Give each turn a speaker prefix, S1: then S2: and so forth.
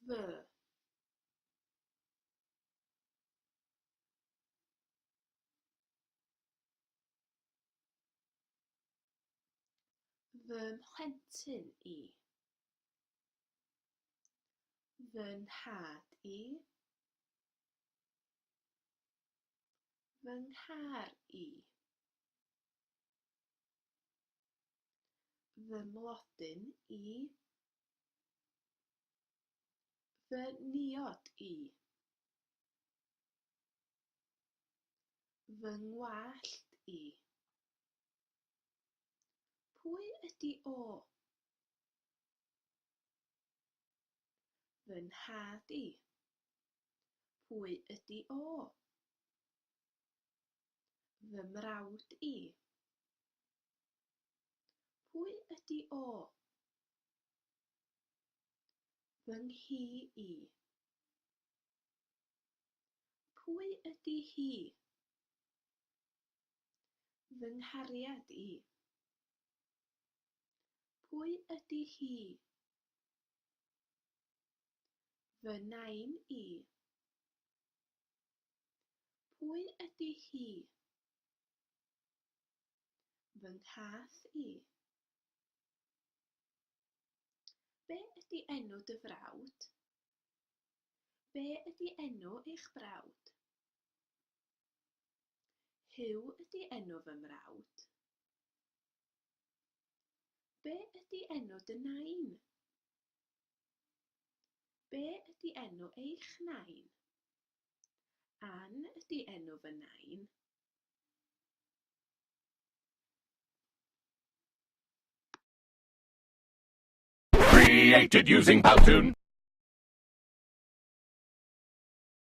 S1: Fy. Fy mhlentyn i. Fy nhad i. Fy nghar i. Fy mlodyn i. Fy niod i. Fy ngwallt i. Pwy ydy o? Fy nhad i. Pwy ydy o? Fy mrawd i. Pwy ydy o? Fy nghi i. Pwy ydy hi? Fy nghariad i. Pwy ydy hi? Fy nain i. Pwy ydy hi? Fy nghath i. Be ydy enw dy frawd? Be ydy enw eich brawd? Huw ydy enw fy mrawd. Be ydy enw dy nain? Be ydy enw eich nain? Ann ydy enw fy nain.
S2: Created using Powtoon.